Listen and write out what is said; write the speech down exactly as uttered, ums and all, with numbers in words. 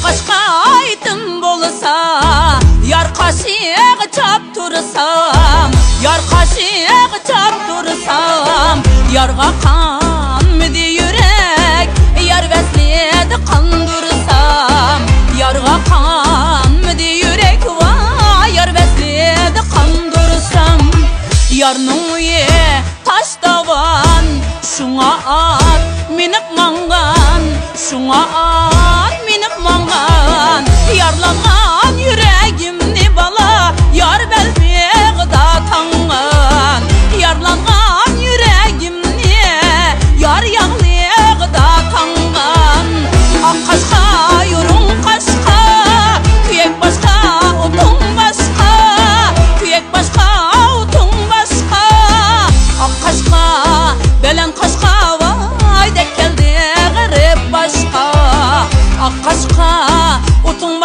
قاشقا ئايتىم بولسا، يار قاشىغا چاپ تۇرسام، يار قاشىغا چاپ تۇرسام، يارغا قانمىدى يۈرەك، يار ۋەسلىدە قاندۇرسام، يارغا قانمىدى يۈرەك، ۋاي، يار ۋەسلىدە قاندۇرسام. يارنىڭ ئۆيى تاش داۋان، شۇڭا ئات مىنىپ ماڭغان، شۇڭا ئات مىنىپ ماڭغان. يارلانغان يۈرەگىمنى بالا، يار بەلبېغىدا تاڭغان. يارلانغان يۈرەگىمنى يار ياغلىغىدا تاڭغان. ئاق قاشقا، يۇرۇڭ قاشقا، كۈيەك باشقا، ئوتۇڭ باشقا، كۈيەك باشقا، ئوتۇڭ باشقا. ئاق قاشقا، بەلەن قاشقا، ۋاي دەك كەلدى غېرىب باشقا. ئاق قاشقا، ئوتۇڭ